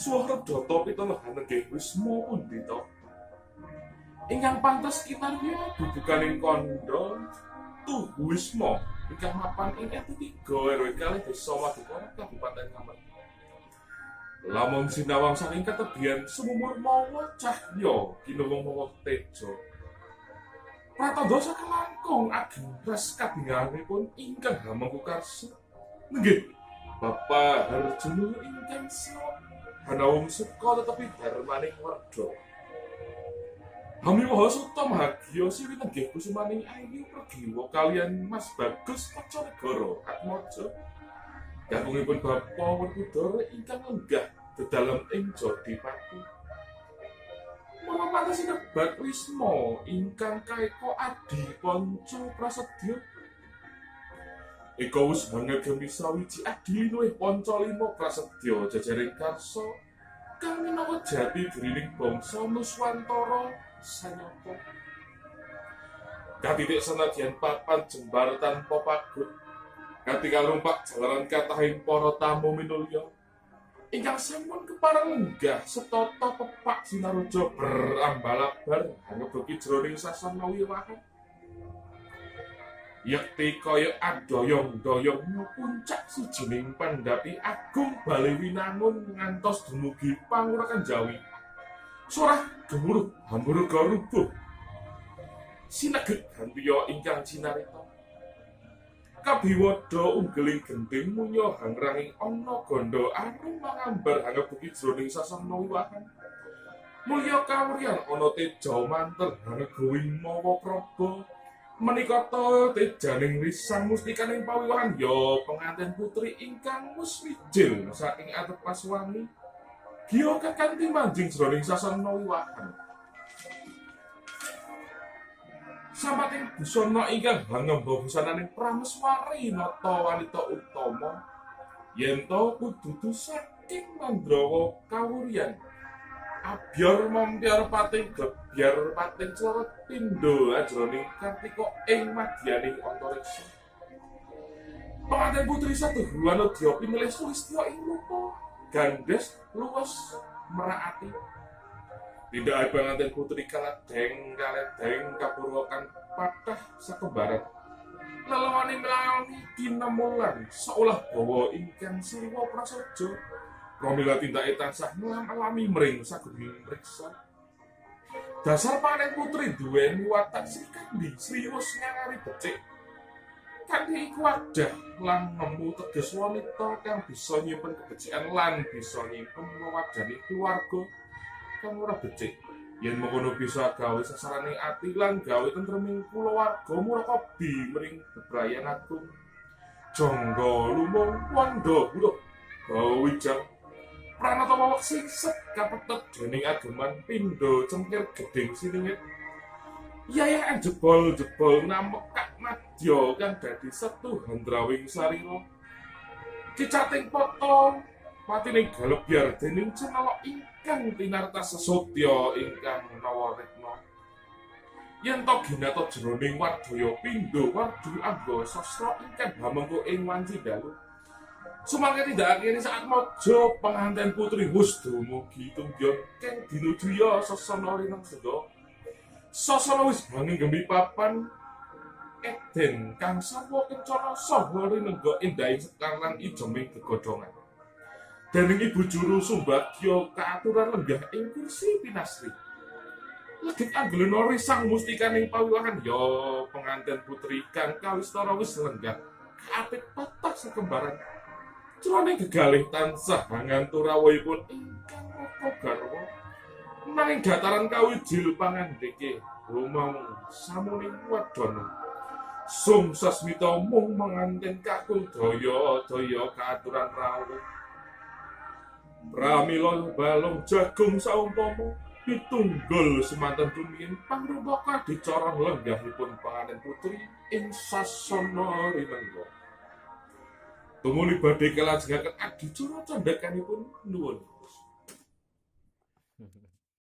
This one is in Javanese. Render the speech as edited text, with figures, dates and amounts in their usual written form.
Suwah redata pitonohan nenggih wisma pundita. Ingkang pantes kinarya bubukaning kandha tuhu wisma ingkang mapan ing RT 3 RW 2 Desa Madukara Kabupaten Ngampel. Lamun sinawang saking katebian sumumur mawa cahya kinuwung mawa teja. Pratandha sakalangkung ageng ras kabingahanipun ingkang hamengku karsa. Nenggih Bapak Harjuna ingkang hanawung suka tetepi dharmaning werda. Hamiwaha suta mahagya siwi nenggih kusumaning ayu pregiwa kaliyan Mas Bagus Koconegara Atmaja. Kakungipun Bapa Werkudara ingkang lenggah dedalem ing Jodipati. Menapa pantes sinebat wisma ingkang kaeka adi panca prasedya. Eka wus hangegemi sawiji adi linuwih panca lima prasedya jejering karsa kang minangka jati dirining bangsa Nuswantara sanyata. Katitik sanadyan papan jembar tanpa pagut, katingal rumpak jalaran kathahing para tamu minulya ingkang sampun kepareng lenggah setata pepak sinaruja berambalabar hangebeki jroning sasana wiwahan. Yekti kaya adoyong-doyong puncak sijining pandhapi agung Bale Winangun ngantos dumugi pangurakan Jawi. Sorah gemuruh hamburga rubuh. Sinegeg gantiya ingkang cinarita. Kabiwada unggeling gendhing munya hangranging ana gandha arum mangambar hangebeki jroning sasana wiwahan. Mulya kawuryan ana teja manter hanegowing mawa praba. Menika ta tejaning risang mustikaning pawiwahan ya pengantin putri ingkang wus mijil saking atep kasuwangi. Giya kakanthi manjing jroning sasana wiwahan. Sampating busana ingkang hangemba busananing prameswari nata wanita utama yen ta kudu saking Mandrawa kawuryan. Abyor mampyor pating gebyar pating clorot pindha ajroning kartika ing madyaning antariksa. Pengantin putri saduhu anodya pinelih sulistya ing rupa gandhes luwes merak ati. Tindakake pengantin putri kaledheng kaledheng kapurwa kang pathah sakembaran. Lelawane mlaoni kinemulan seolah bawa ingkang sirwa prasaja. Pramila tindake tansah ngelam-elami mring sagunging mriksa. Dasar panen putri duweni watak Srikandhi sriwus ngangari becik. Kanthi iku wadah lan nemu teges wanita kang bisa nyimpen kebecikan lan bisa nyimpen wewadhane keluarga kang ora becik. Yen mengkono bisa gawe sasaraning ati lan gawe tentreming kulawarga murakabi mring bebrayan agung. Jangga lumung wanda buruh bawijang pranata wawak singset kapethet dening ageman pindha cengkir gedhing siningit. Yayakan jebol-jebol namekak madya kang dadi setu handrawing sarira. Kicating pata patining galebyar dening cenala ingkang tinartas sesotya ingkang nawaretna. Yen ta ginata jroning wardaya pindha wardu angga sastra ingkang hamengku ing wanci dalu. Sumangke tindakake saatmaja pengantin putri wus dumugi tungyon keng dinujuya sasana rinengga. Sasana wis hangenggemi papan eden kang sarwa kencana saha rinengga endahing sekar lan ijeming gegodhongan. Dening ibu juru sumbagya kaaturan lenggah ing kursi pinasri. Legit anggelena risang mustikaning pawiwahan ya pengantin putri kang kawistara wis lenggah kaapit patah sakembaran. Jroning gegalih tansah hangantu rawuhipun ingkang raka garwa. Nanging dataran kawijil pangandheke rumang samuning wadana. Sung sasmita mung manganten kakung daya-daya kaaturan rawuh. Pramila balung jagung saumpama pitunggul semanten rumiyin pangrupaka adicara lenggahipun panganten putri ing sasana rinengga. Tumuli badhe kalajengaken adicara candhakanipun nuwun.